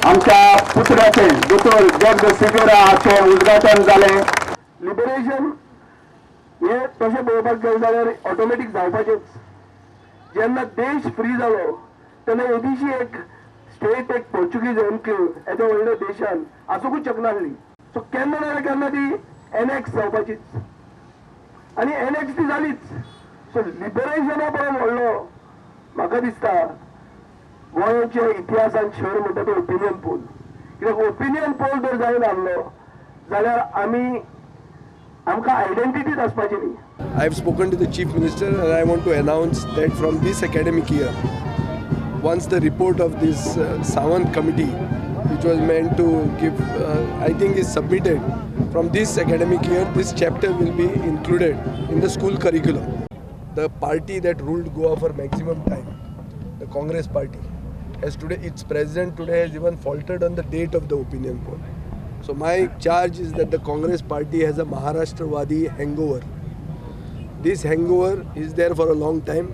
आमच्या पुतळ्याचे दोतोर जॅक सिक्वेरा हाचें उद्घाटन जालें. लिबरेशन हे तशें पळोवपाक गेलें जाल्यार ऑटोमॅटीक जावपाचेच. जेन्ना देश फ्री जालो तेन्ना येदीशी एक स्टेट, एक पोर्चुगीज एन्क्लेव येद्या व्हडल्या देशान आसूंकूच शकनासली. सो केन्ना ना जाल्यार केन्ना ती एनएक्स जावपाचीच आनी एनएक्स ती जालीच. सो लिबरेशना परस व्हडलो म्हाका दिसता गोंयच्या इतिहासान शहर म्हणटा तो ओपिनियन पोल. कित्याक ओपिनियन पोल जर जायना आसलो जाल्यार आमी आमकां आयडेंटिटीच आसपाची न्ही. I have spoken to the Chief Minister and I want to announce that from this academic year, once the report of this Sawant committee, which was meant to give, I think is submitted, from this academic year, this chapter will be included in the school curriculum. The party that ruled Goa for maximum time, the Congress party, has today, its president today has even faltered on the date of the opinion poll. So my charge is that the Congress party has a Maharashtrawadi hangover. This hangover is there for a long time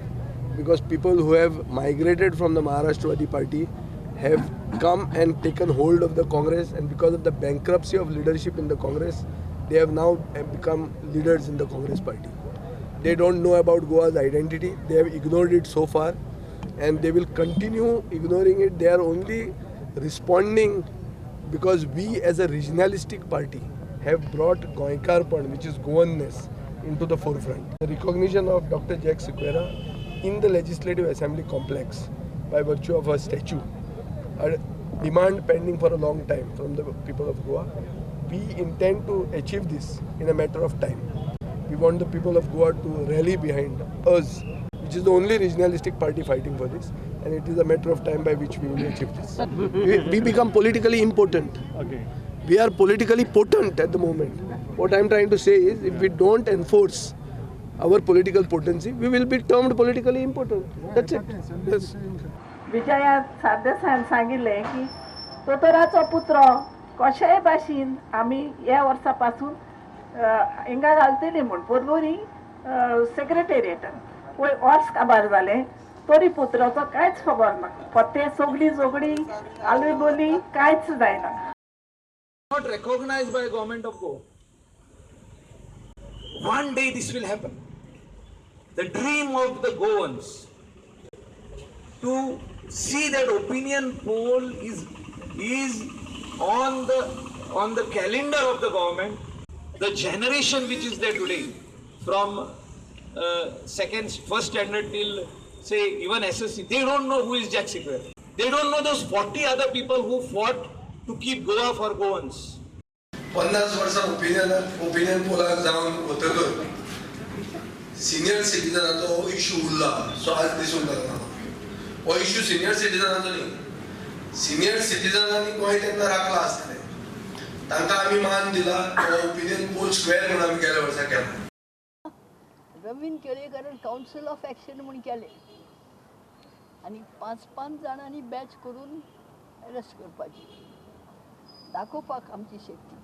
because people who have migrated from the Maharashtrawadi party have come and taken hold of the Congress, and because of the bankruptcy of leadership in the Congress, they have now become leaders in the Congress party. They don't know about Goa's identity. They have ignored it so far and they will continue ignoring it. They are only responding because we as a regionalistic party have brought Goenkarpan, which is Goanness, into the forefront. The recognition of Dr. Jack Sequeira in the Legislative Assembly complex by virtue of a statue, a demand pending for a long time from the people of Goa. We intend to achieve this in a matter of time. We want the people of Goa to rally behind us, which is the only regionalistic party fighting for this, and it is a matter of time by which we will achieve this. We become politically impotent. Okay. We are politically potent at the moment. What I am trying to say is, if we don't enforce our political potency, we will be termed politically impotent. That's it. Yes. Vijaya सारदेसान सांगिल्लें की दोतोराचो पुत्र कशेय भाशेन आमी ह्या वर्सा पासून हिंगा घालतली म्हूण पर्वरी सेक्रेटेरिएटान. वयर वर्स काबार जालें तरी पुत्राचो कांयच खबर ना. पत्ते सगळी झगडी आलू बोली कांयच जायना. Not recognized by government of Goa. One day this will happen. The dream of the Goans to see that opinion poll is on the calendar of the government. The generation which is there today, from second, first standard till say even SSC, they don't know who is Jack Sequeira. They don't know those 40 other people who fought to keep Goa for Goans. 50 वर्सां opinion Pollock जावन वतकच senior सिटीजनाचो हो issue उरला. So आज दिसूंक लागला हो issue senior सिटीजनाचो न्ही. सिनियर सिटीजनांनी गोंय तेन्ना राखला आसतलें, तांकां आमी मान दिला. हो ओपिनियन पोल स्क्वेअर म्हणून आमी गेल्या वर्सा केला. रवींद्र केळेकारान कावन्सील ऑफ एक्शन म्हूण केलें आनी पांच पांच जाणांनी बॅच करून अरेस्ट करपाची, दाखोवपाक आमची शक्ती.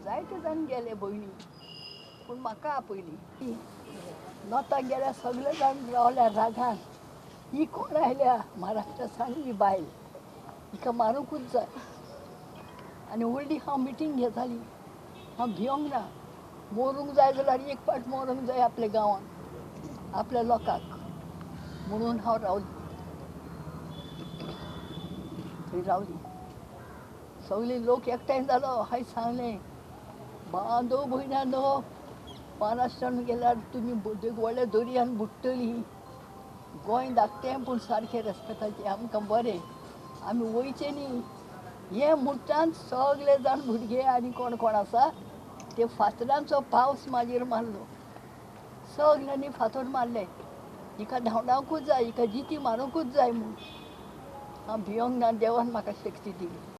जायते जाण गेले भयणी, पूण म्हाका आपयली. नोता गेल्या सगळे जाण रावल्या रागान, ही कोण आयल्या महाराष्ट्रा सांगली बायल, हिका मारूंकूच जाय. आनी व्हडली हांव मिटींग घेताली. हांव भियोंक ना. मरूंक जाय जाल्यार एक फावट मरूंक जाय आपल्या गांवांत आपल्या लोकांक म्हणून हांव रावली, थंय रावली. सगळे लोक एकठांय जालो. हांवें सांगलें, बांदो भयणानो, महाराष्ट्रान गेल्यार तुमी व्हडल्या दर्यान बुडटली. गोंय धाकटें पूण सारकें रेस्पेताचें, आमकां बरें, आमी वयचें न्ही. हें म्हणटान सगळे जाण भुरगे आनी कोण कोण आसा ते फातरांचो पावस मागीर मारलो. सगल्यांनी फातर मारले, हिका धांवडावंकूच जाय, हिका जिती मारूंकूच जाय म्हूण. हांव भियोंक ना, देवान म्हाका शक्ती दिली.